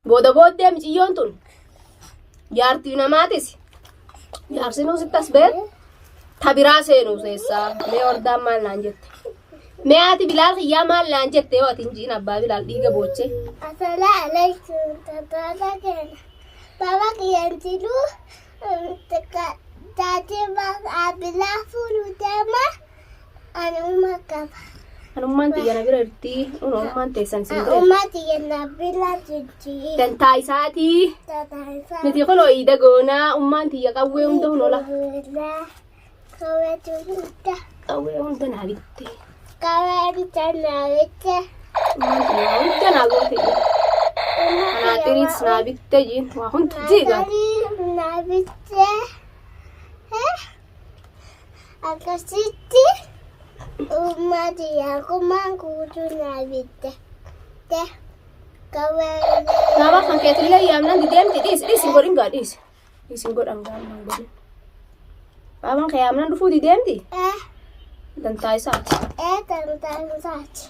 Booda booddee miciyyoon tun jaartii namaatis jaarsinuu sitti as ba'e ta biraa seenuu seessaa mee wardaan maal naan jette. Mee haati Bilaal kiyyaa maal naan jette yoo ati hin ji'in abbaa Bilaal dhiiga boochee. Asala alaikum tataata keena. Baba kiyyan jiru taatee abilaa fuudhu deema ani uma qaba. Anummaan tiyya na bira jirti. Ummaan teessan isin bira. Uma tiyya na bira jirti. Dantaa isaatii. Tataa Nuti kunoo iida goonaa ummaan tiyya qawwee hunda hunola. Qawwee hunda. Qawwee hunda naa bitte. Qawwee hunda naa bitte. Ummaan tiyya waa hunda naa goote. Anaa xiriis naa bitte jiin waa hunda jiigaa. Naa bitte. Akkasitti uummati yaakumaan guutuu naa bitte. Qawwee. Naaba kan keetillee yaamnan dideemti dhiis dhiis hin godhin gaa dhiis. Dhiis hin godhan gaa hin godhin. Baabaan kee yaamnan dhufuu dideemti dantaa isaati. Dantaa isaati.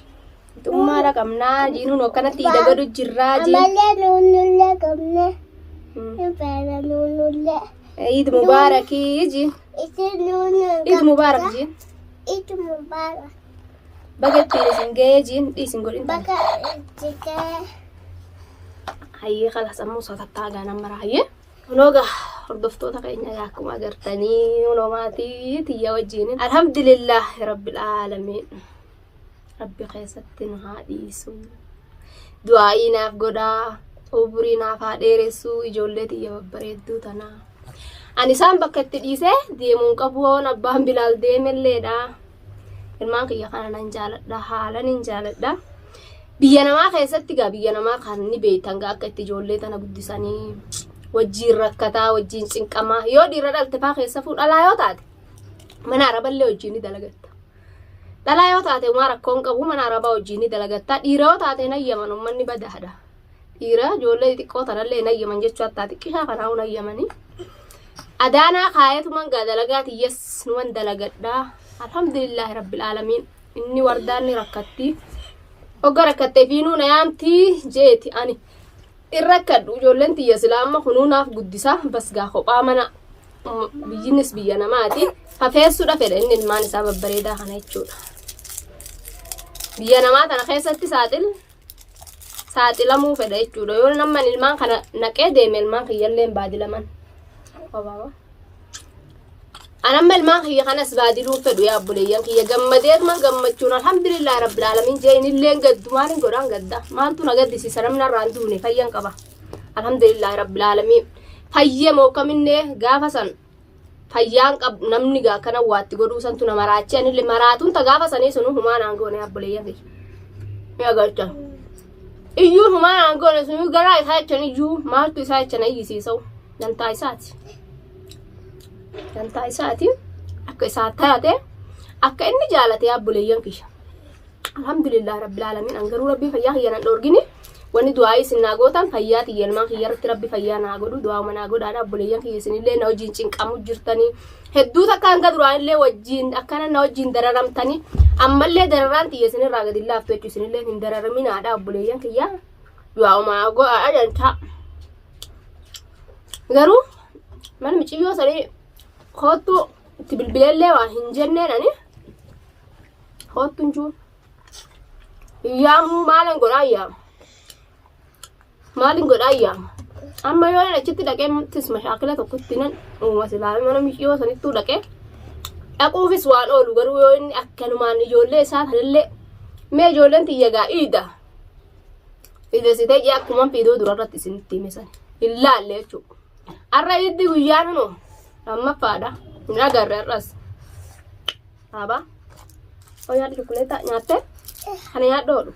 Tummaadha qabnaa jiinuun akkanatti iida godhu jirraa jiin. Ammallee nuunullee qabne. Hin feene nuunullee. Iid mubaarakii jiin. Isin nuunuu Iid mubaarak jiin. Iid mubaarak. Baga ittiin isin ga'ee jiin dhiis hin godhin. Baga itti ga'ee. Hayyee kalas ammoo sotattaa gaa nama hayyee. Kunoo gaa hordoftoota keenya gaa akkuma agartanii kunoo maatii tiyya wajjin. Alhamdulillah rabbil aalamiin. Rabbi keessatti nu haa dhiisu. Du'aa'ii naaf godhaa. Umurii naaf haa dheeressu ijoollee tiyya babbareedduu tanaa. Ani isaan bakka itti dhiisee deemuun qabu hoon abbaan Bilaal deemelleedha. Ilmaan kiyya kana nan jaaladha haalan hin jaaladha. Biyya namaa keessatti gaa biyya namaa kan ni beektan gaa akka itti ijoollee tana guddisanii wajjiin rakkataa wajjiin cinqamaa yoo dhiira dhalte faa keessa fuudhalaa yoo taate mana araballee wajjiin ni dalagatta. Dhalaa yoo taate umaa rakkoon qabu mana arabaa wajjiin ni dalagatta. Dhiira yoo taate hin hayyaman uummanni badaadha. Dhiira ijoollee xixiqqoo tanallee hin hayyaman jechuu hattaa xiqqishaa kanaa hin hayyamanii. Adaanaa kaayetuman gaa dalagaa tiyyas numan dalagadha. Alhamdulillaahi rabbil aalamiin. Inni wardaan ni rakkatti. Hogga rakkatte fiinuu na yaamti jeeti ani. In rakkadhu ijoolleen tiyya silaa amma kunuu naaf guddisa bas gaa kophaa mana biyyinnis biyya namaati. Fafeessuudha fedha inni ilmaan isaa babbareedaa kana jechuudha. Biyya namaa tana keessatti saaxil saaxilamuu fedha jechuudha. Yoo namman ilmaan kana naqee deeme ilmaan kiyyallee hin baadilaman. Obaaba. Anamma ilmaan kiyya kanas baadiluu fedhu yaa obboleeyyan kiyya gammadeetuma gammachuun alhamdulillah rabbil aalamiin jee inilleen gaddu maaliin godhaan gadda maaltu na gaddisiisa namni narraan duune fayyan qaba alhamdulillah rabbil aalamiin fayyee mookaminne gaafa san fayyaan qabu namni gaa akkana waatti godhuu santu na maraachee anillee maraatuun ta gaafa sanii sunu humaa naan goone obboleeyyan kiyya. Ni agarta. Iyyuu humaa naan goone sunu garaa isaa jechan iyyuu maaltu isaa jechan iyyisiisa'u dantaa isaati. Dantaa isaati akka isaa taate akka inni jaalate obboleeyyan kiyya. Alhamdulillah rabbil aalamiin an garuu rabbii fayyaa kiyya nan dhoorgini wanni du'aa'ii isin naa gootan fayyaa tiyya ilmaan kiyya irratti rabbi fayyaa naa godhu du'aa'uma naa godhaadha obboleeyyan kiyya isinillee na wajjin cinqamu jirtanii hedduu takka hanga duraanillee wajjin akkana na wajjin dararamtanii ammallee dararaan tiyya isinirraa gadi hin laaftu jechuudha isinillee hin dararaminaadha obboleeyyan kiyya du'aa'uma naa godhaadha dantaa garuu mana miciyyoo sanii koottu itti bilbileellee waa hin jenneen ani Hoottu hin jiru. Yaamuu maalin godhaa yaama. Maalin godhaa yaama. Amma yoo achitti dhaqee tis mashaakila tokkotti nan uuma silaa mana micciyoo sanittuu dhaqee dhaquufis waan oolu garuu yoo inni akkanumaan ijoollee isaa tanillee mee ijoolleen tiyya gaa iida. Iidessitee jee akkuma fiidoo durarratti isinitti hime san hin laalle jechuudha. Har'a iiddi guyyaan hunoo lammaffaadha. Hin agarre har'as. Aba. Oo nyaadhu chokoleetaa nyaattee? Kana nyaadhu oolu.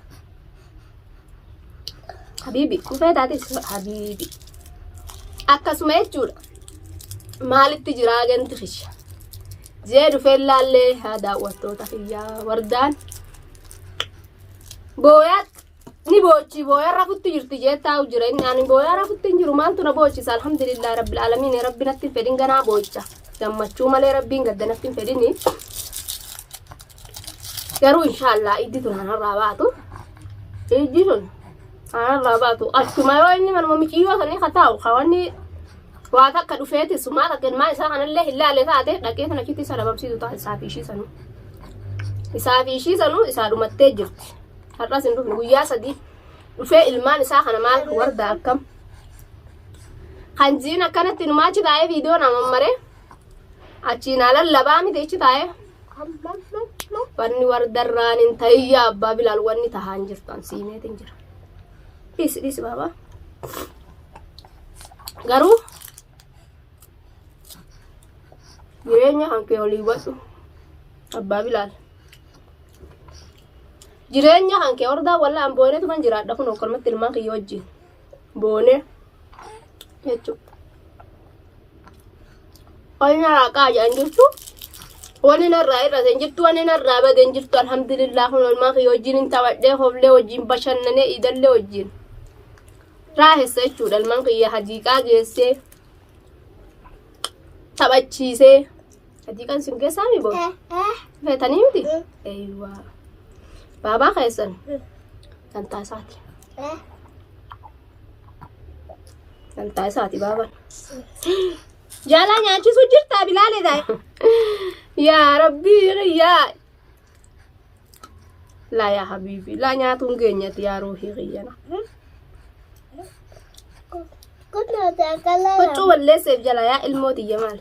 Habiibi. Kufee taatis habiibi. Akkasuma jechuudha. Maalitti jiraa ganti kiyya. Jee dhufee laallee haa daawwattoota kiyyaa wardaan. Booyaa ni boochi booyaa rafutti jirti jee taa'u jira inni ani booyaa rafutti hin jiru maaltu na boochisa alhamdulillah rabbil aalamiin rabbi natti hin fedhin ganaa boocha gammachuu malee rabbiin gadda natti hin fedhini garuu inshaallah iddi tun hanarraa baatu iddi tun Anarraa baatu achuma yoo inni manuma miciyyoo sanii ka taa'u ka wanni waa takka dhufeeti sumaa takka ilmaan isaa kanallee hin laale taate dhaqee sana achitti isa dhabamsiisu ta'a isaa fi ishii sanuu. Isaa fi ishii sanuu isaa dhumattee jirti. Har'as hin dhufne guyyaa 3 dhufee ilmaan isaa kana maal warda akkam. Kan jiin akkanatti numaa achi taa'ee viidiyoo nama maree achiin haalan labaa miti achi taa'ee. Wanni wardarraan hin ta'iyyaa abbaa bilaal wanni tahaan jirtu an siimeetiin jira. Dhiisi dhiisi baabaa. Garuu jireenya kan kee olii hubadhu abbaa bilaal. Jireenya kan kee hordaa walla an booneetu kan jiraadha kun okkolmatti ilmaan kiyya wajjin boonee jechuudha. Wanni narraa qaajaan jirtu wanni narraa hir'ate hin jirtu wanni narraa bade hin jirtu alhamdulillah kun ilmaan kiyya wajjin hin taphadhee hoflee wajjin bashannanee iidallee wajjin raahessa jechuudha ilmaan kiyya hadiiqaa geessee taphachiisee hadiiqaan sin geessaa mi boo feetanii miti eeywaa baabaa keessan dantaa isaati dantaa isaati baabaan Jaalaa nyaachisuu jirtaa bilaalee daa'e. Yaa rabbii yaa. Laa yaa habiibi laa nyaatuun geenyati yaa ruuhii kiyyana. Huccuu balleesseef jala yaa ilmoo tiyya maal.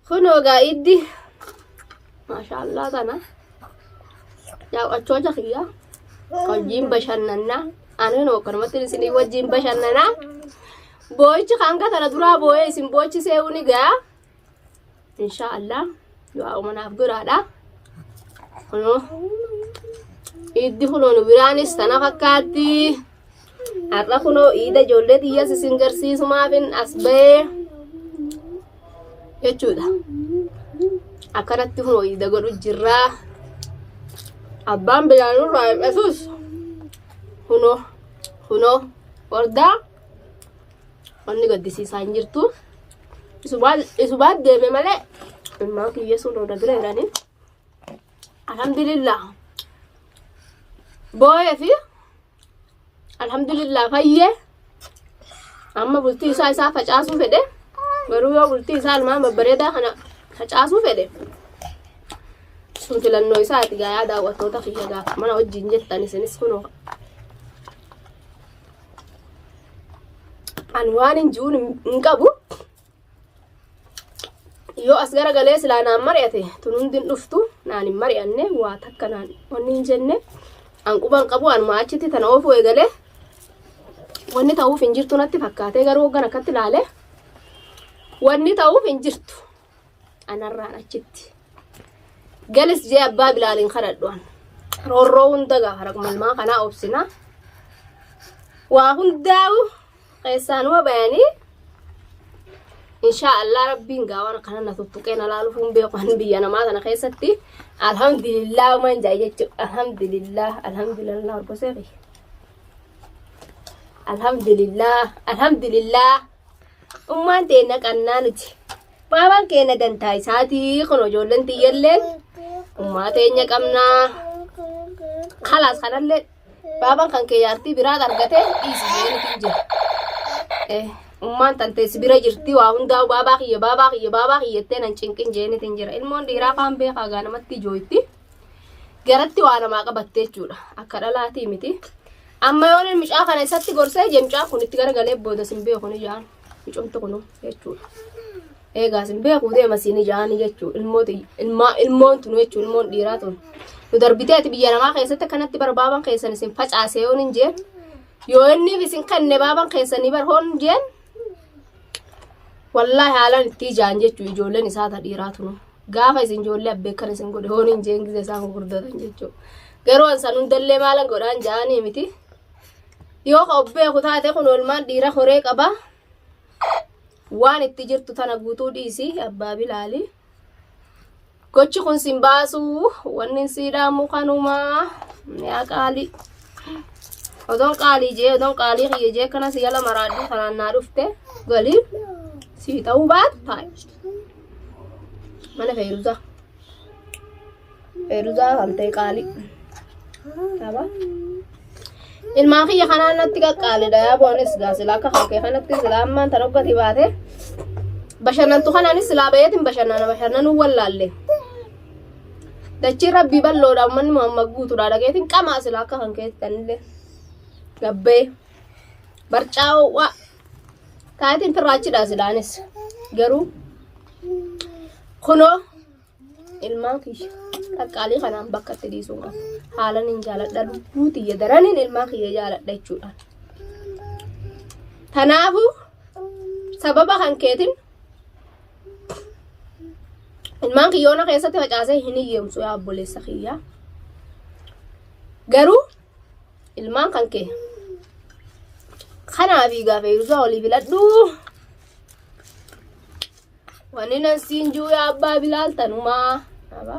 Kunoo gaa iddi. Maashaallah tana. Daawwachoota kiyya. Wajjin bashannannaa. Ani noo akkanumatti isinii wajjin bashannanaa. Boo'ichi hanga tana duraa boo'ee isin boochisee ni ga'a. Inshaa Allah du'aa uumanaaf godhaadha. Kunoo iddi kunoo nu biraanis tana fakkaatti. Har'a kunoo iida ijoollee tiyyas isin garsiisumaafin as ba'ee jechuudha. Akkanatti kunoo iida godhu jirraa. Abbaan bilaanurraa hir'atus kunoo kunoo hordaa wanni gaddisiisaa hin jirtu. Isumaan deeme malee ilmaan kiyya sun na bira jiranii. Alhamdulillah. Booyee fi alhamdulillah fayyee amma bultii isaa isaa facaasuu fedhe garuu yoo bultii isaa ilmaan babbareedaa kana facaasuu fedhe sun filannoo isaati gaayaa daawwattoota kiyya gaafa mana wajjin jettan isinis kunoo an waan hin ji'uun hin qabu yoo as garagalee silaa naan mari'ate tun hundi hin dhuftu naan hin mari'anne waa takka naan wanni hin jenne an quban qabu anuma achitti tana oofuu eegalee wanni ta'uuf hin jirtu natti fakkaatee garuu hoggan akkatti ilaale wanni ta'uuf hin jirtu anarraan achitti galis jee abbaa bilaaliin kadhadhu an roorroo hunda gaafa raqmalmaa kanaa obsina waa hundaa'u Keessaanuma bayanii inshaa Allah rabbiin gaa waan kana na tuttuqee na laaluuf hin beeku ani biyya namaa kana keessatti alhamdulillah umaan jaa jechuudha alhamdulillah alhamdulillah hordofee kiyya alhamdulillah alhamdulillah ummaan teenna qannaa nuti baabaan keenya dantaa isaatii kun ijoolleen tiyyalleen ummaa teenya qabnaa kalaas kanallee Baabaan kan kee jaartii biraa argate dhiisi jedhee hin jira. Eh, ummaan tantee si bira jirti waa hundaa baabaa kiyya baabaa kiyya baabaa kiyya jettee nan cinqin jedhee hin jira. Ilmoon dhiiraa kaan beekaa gaa namatti ijooyti. Garatti waa namaa qabatte jechuudha. Akka dhalaatii miti. Amma yoon inni mucaa kana isatti gorsee jee mucaan kun itti garagalee booda sin beeku ni jaan. Mucumti kunu jechuudha. Eegaa sin beeku deema siin ijaani jechuudha. Ilmooti ilmaa ilmoon tun jechuudha ilmoon dhiiraa tun. Nu darbitee ati biyya namaa keessatti akkanatti barbaaban keessan isin facaase yoon hin jeen. Yoo inni isin kenne baaban keessanii bar hoon hin jeen. Wallaahi haalaan itti ijaan jechuudha ijoolleen isaa ta dhiiraa tunu. Gaafa isin ijoollee abbeekkan isin godhe hoon hin jeen gizee isaan gurguddatan jechuudha. Garuu an san hundallee maalan godhaan ja'anii miti. Yoo ka of beeku taate kun olmaan dhiira horee qaba. Waan itti jirtu tana guutuu dhiisi abbaa bilaali. Gochi kun sin baasuu wanni sii dhaamu kanumaa yaa qaalii. Odoon qaalii jee odoon qaalii kiyya jee kana si jala maraadhuu kanaan naa dhufte galii sii ta'uu baatu taa'e. Mana feeruzaa. Feeruzaa kan ta'e qaalii. Qaba. Ilmaan kiyya kanaan natti qaqqaalidha yaa boonis gaa silaa akka kan kee kanatti silaa ammaan tan hoggati baate bashannantu kanaanis silaa bayeetiin bashannana bashannanuu wallaalle. Dachiin rabbii bal'oodha uummanni Muhammad guutuudha dhageetiin qamaa silaa akka kan keetti tanillee gabbee barcaa ho'aa taayitiin firraachidha silaanis garuu kunoo ilmaan kiyya qaqqaalii kanaan bakka itti dhiisuu qabu. Haalan hin jaaladha lubbuu tiyya daraniin ilmaan kiyya jaaladha jechuudha. Kanaafuu sababa kan keetiin ilmaan kiyyoona keessatti facaasee hin hiyyeemsu yaa obboleessa kiyya. Garuu ilmaan kan kee kanaa fi gaafa hir'uusaa olii filadhu. Wanni nan siin jiru yaa abbaa bilaal tanumaa. Aba.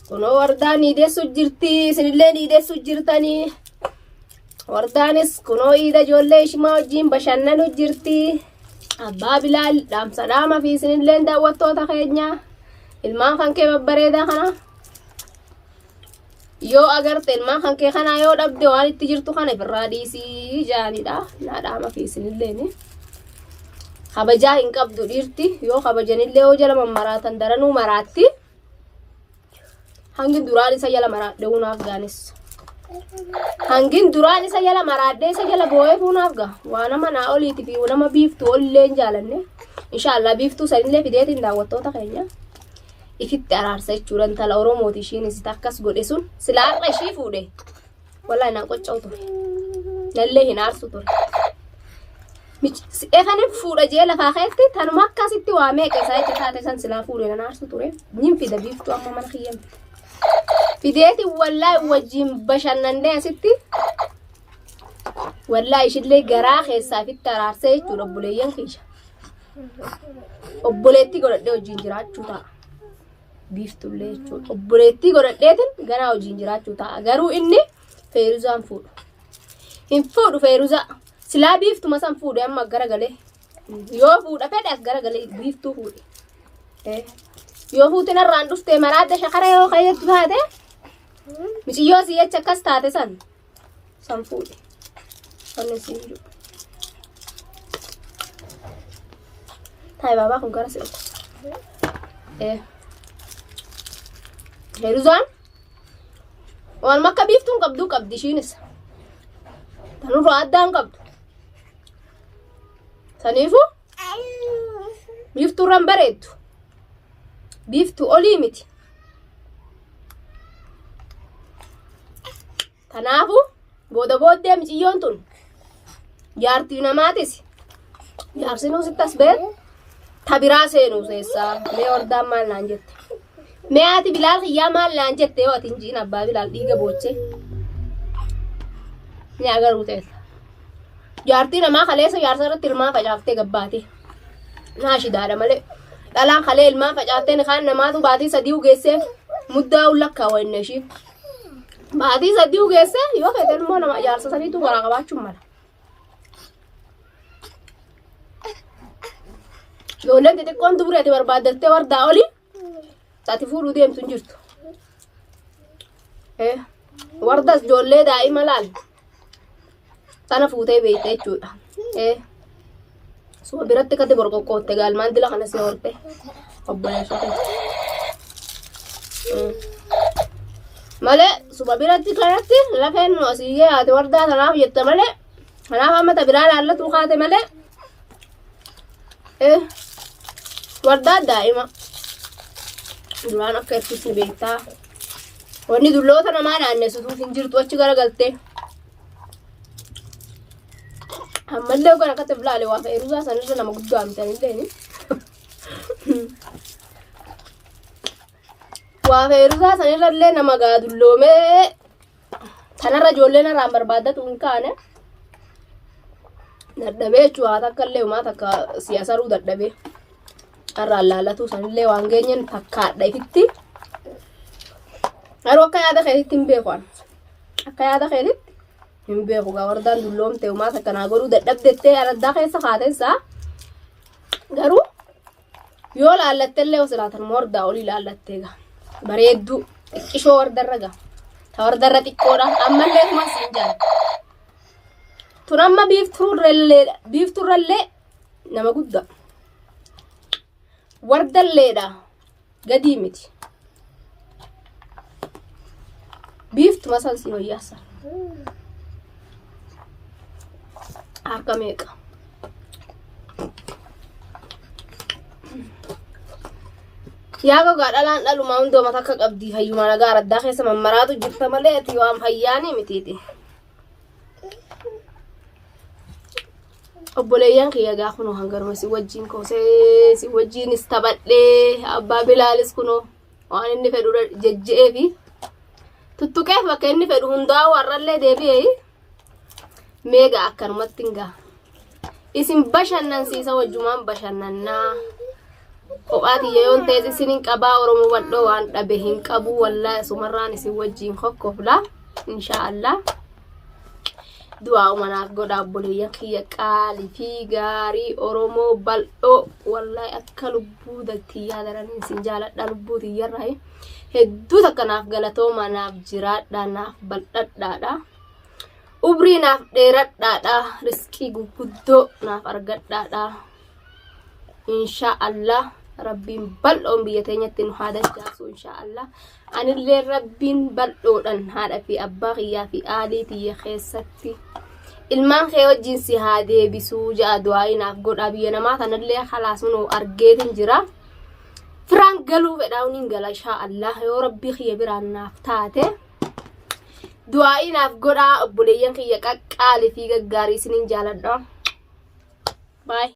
Kunoo wardaan iideessu jirti isinillee iideessu jirtanii. Wardaanis kunoo iida ijoollee ishimaa wajjin bashannanu jirti. Abbaa bilaal dhaamsa dhaama fi isinillee daawwattoota keenya. Ilmaan kan kee babbareedaa kana. Yoo agarte ilmaan kan kee kanaa yoo dhabde waan itti jirtu kana ofirraa dhiisii jaanidha. Naa dhaama fi isinilleen. Kabajaa hin qabdu dhiirti yoo kabajanillee yoo jala mammaraatan daranuu maraatti. Hangin duraan isa jala maraadhe hunaaf gaanis. Hangin duraan isa jala maraadhe isa jala boo'ee hunaaf gaa. Waa nama naa oliiti fi nama biiftuu olillee hin jaalanne. Inshaallah biiftuu sanillee fideetiin daawwattoota keenya. Ifitti araarsa jechuudha intala Oromooti ishiinis akkas godhe sun silaa har'a ishii fuudhe wallahi naan qocca'u ture nallee hin aarsu ture. Efanin fuudha jee lafaa keetti tanuma akkasitti waa meeqa isaa jecha taate san silaa fuudhe nan aarsu ture nin fida biiftuu amma mana kiyyan fida. Fideeti wallahi wajjin bashannannee asitti wallahi ishillee garaa keessaa ifitti araarsee jechuudha obboleeyyan kiyya. Obboleettii godhadhee wajjin jiraachuu ta'a. Biiftullee jechuudha. Obboleettii godhadheetin ganaa wajjin jiraachuu ta'a. Garuu inni feeruzaan fuudhu. Hin fuudhu feeruzaa. Silaa biiftuma san fuudhe amma garagalee. Yoo fuudha fedhe as garagalee biiftuu fuudhe. Yoo fuutin irraan dhuftee maraadda shakara yoo kayyattu taate miciyyoo si jecha akkas taate san san fuudhe. Wanni siin jiru. Taa'e baabaa kun gara si dhufu. Feeruzaan waan makka biiftuun qabduu qabdi ishiinis. Tanurraa addaa hin qabdu. Saniifuu biiftuurraan bareeddu. Biiftuu olii miti. Kanaafuu booda booddee miciyyoon tun jaartii namaatis jaarsinuu sitti as ba'e ta biraa seenuu seessaa mee wardaan maal naan jette. Mee ati bilaal kiyyaa maal naan jette yoo ati hin ji'in abbaa bilaal dhiiga boochee. Ni agaruu teessa. Jaartii namaa kaleessa jaarsa irratti ilmaan facaaftee gabbaate. Naashidaadha malee. Dhalaan kalee ilmaan facaaftee kaan namaatu baatii sadii ugeessee muddaa ullakkaa inni ishii. Baatii sadii ugeessee yoo feete immoo nama jaarsa saniitu garaa qabaachuun mala. Ijoolleen xixiqqoon dubree ati barbaaddattee wardaa olii ati fuudhuu deemtu hin jirtu. Wardas ijoollee daa'ima laal tana fuutee beekte jechuudha. Suma biratti kati borqoqqootte gaalmaan dila kana si horte obboleessa kee. Malee suma biratti kanatti lafeen nu asii yaate wardaa tanaaf jette malee kanaaf amma ta biraa laallatu kaate malee wardaa daa'ima duraan akka ittisni beektaa wanni dulloota namaa naannessituuf hin jirtu achi garagaltee. Ammallee kan akkatti of laale waa fe'ee ruusaa sanirra nama guddaa mitanillee. Waa fe'ee ruusaa sanirra illee nama gaa dulloomee tanarra ijoolleen irraan barbaaddatu hin kaane. Dadhabee jechuudha haa takka illee homaa takka siyaasaruu dadhabee. Irraan laalatu sanillee waan geenyeen fakkaadha ifitti. Garuu akka yaada keetitti hin beeku ani. Akka yaada keetitti hin beeku gaa wardaan dulloomte homaa takka naa godhuu dadhabdettee araddaa keessa kaatensaa. Garuu Yoo laallattellee silaa tanuma wardaa olii laallattee gaa. Bareedduu xiqqishoo wardarra gaa. Ta wardarra xiqqoodha. Ammallee tuma siin jaal. Tun amma biiftuurrallee biiftuurrallee nama guddaa. Wardalleedha. Gadii miti. Biiftuma san si wayyaasa. Harka meeqa? Yaa gogaa dhalaan dhalumaa hundooma takka qabdii fayyumaa nagaa araddaa keessa mammaraatu jirta malee ati waan fayyaanii mitiiti. Obboleeyyan kiyya gaa kunoo hangaruma si wajjin koosee si wajjinis taphadhee abbaa bilaalis kunoo waan inni fedhu jejje'ee fi tuttuqeef bakka inni fedhu hundaa'u har'allee deebi'ee meeqa akkanumatti hin gaa. Isin bashannansiisa wajjumaan bashannannaa. Kophaa tiyya yoon ta'es isin hin qabaa Oromoo bal'oo waan dhabe hin qabu wallaahi asumarraan isin wajjiin kokkofla inshaa Allah. Du'aa'uma naaf godhaa obboleeyyan kiyya qaalii fi gaarii Oromoo bal'oo wallaahi akka lubbuu tiyyaa daranii isin jaaladha lubbuu tiyyarraa hedduu takka naaf galatooma naaf jiraadha naaf bal'adhaadha. Umrii naaf dheeradhaadha risqii guguddoo naaf argadhaadha. Inshaa Allah rabbiin bal'oon biyya teenyatti nu haa dachaasu inshaa Allah. Anillee rabbiin bal'oodhan haadha fi abbaa kiyyaa fi aalii tiyya keessatti ilmaan kee wajjin si haa deebisuu ja'a du'aa'ii naaf godhaa biyya namaa tanallee khalaas nuu argeetin jira. Firaan galuu fedhaa niin gala inshaa Allah yoo rabbii kiyya biraan naaf taate. Du'aa'ii naaf godhaa obboleeyyan kiyya qaqqaalii fi gaggaarii isiniin jaaladha. Bye.